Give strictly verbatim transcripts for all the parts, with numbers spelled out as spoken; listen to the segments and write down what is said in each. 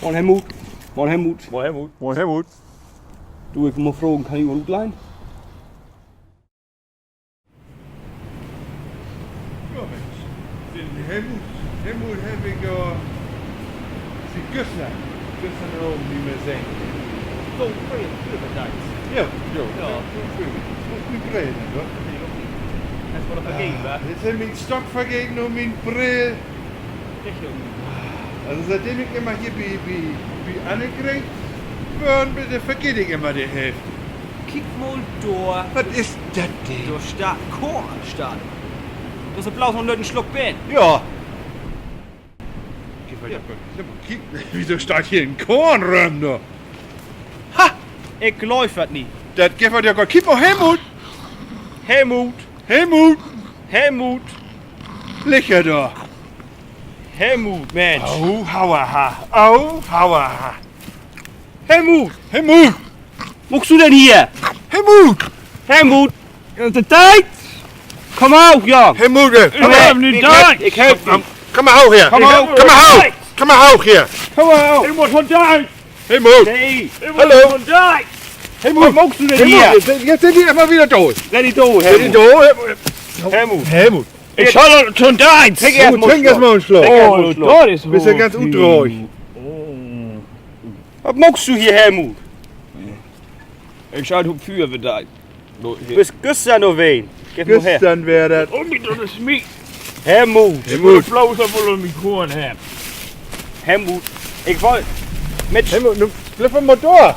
Moin, Helmut. Moin, Helmut. Moin, Helmut. Moin, Helmut. Du, ik mutt mal fragen, kann ik mal utlehnen? Ja, Mensch. Den Helmut, Helmut heff ik ja siet güstern, güstern Avend nich mehr sehn. So, fröh, fröh mit Deins. Ja, ja, ja, fröh, fröh. Mutt mien Brill nehmen, wa? Kannst mal noch vergeten, wa? Jetzt heff ik mien Stock vergeten un mien Brill. Also, siet ik immer hier bi, bi, bi Annegret bün, denn vergeet ik immer de Hälft. Kiek mal dor. Wat is dat denn? Dor steiht Koor an'n Stadion. Dat is bloots noch en lütten Sluck Beer. Ja. Kiek, wieso steiht hier en Koor rüm, du? Ha! Ik glööv dat nich. Dat gifft dat ja gor, kiek mal, Helmut! Helmut! Helmut! Helmut! Liggt he dor. Helmut, Mensch. Au, hauaha. Au, hauaha. Helmut! Helmut! Wat maakst du denn hier? Helmut! Helmut! Is dat Deins? Kumm hooch, Jung! Helmut, ey! Wi hebbt nich Deins! Ik help di. Kumm mal hooch hier! Kumm mal hooch! Kumm mal hooch hier! Kumm mal hooch! Helmut! Hallo! Helmut! Wat maakst du denn hier? Jetzt sünd de immer wedder dor. Sett di dor, Helmut. Helmut! Helmut! Ik schall to'n Deins! Helmut, trink eerst mal en Sluck. Oh, dat is, büst ja ganz utdröögt. Wat maakst du hier, Helmut? Ik schall op Füer wedder. Büst güstern dor ween. Geev mal her. Güstern weer dat. Helmut! Helmut! Helmut, ik wull mit Helmut, nu bliff mal dor!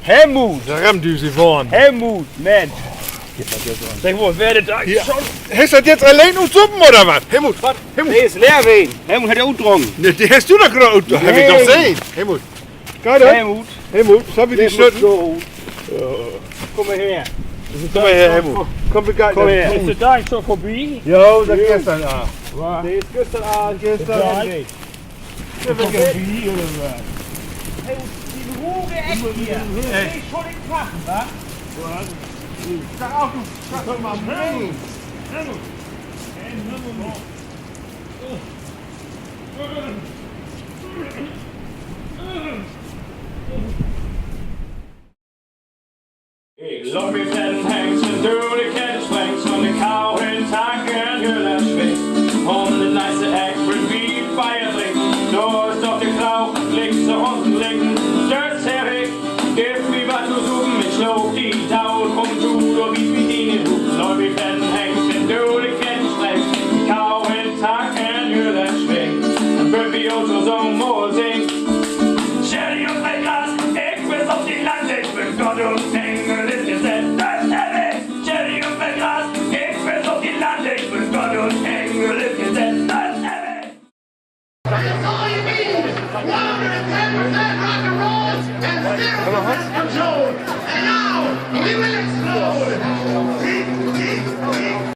Helmut! De Ramdüsel worrn. Helmut, Mensch! Segg mal, weer dat hier schon? Hest dat jetzt alleen utsupen oder wat? Helmut! De is leer ween. Helmut hett de utdrunken. Nee, de hest du doch graad ut-, heff ik doch sehn. Helmut! Geiht dat? Helmut! Helmut, schall wi di stütten? Kumm mal her. Kumm mal her, Helmut. Kumm, wi geiht. Is de Deins schon vörbi? Jo, siet güstern Avend. De is güstern Avend, güstern Avend. Hey, de ruhige Eck hier. De schull ik packen, wa? Sag auch, du, sag doch mal, Mensch. Ik loop mit den Hengst un du de Kette springst un de Kau in Tank in Hülle swingst. Un de nächste Eck, wenn wi Beer drinken, dor is doch de Kraug, linkse un linken, dor is Erik. Giff mi wat to supen, ik sloo di doot, un du, dor giff mi diene Hup. Loop mit den Hengst un du de Kette springst, Kau in Tank in Hülle swingst. Denn wüllt wi ok tosamen mal singen. Schell di op mien Gras, ik bün op de Land, ik bün Gott un Engel is gesegent, dat heff ik. Schell di op mien Gras, ik bün op de Land, ik bün Gott un Engel is gesegent, dat heff ik. That's all you need. One hundred ten percent rock and roll and zero percent control. And now, we will explode.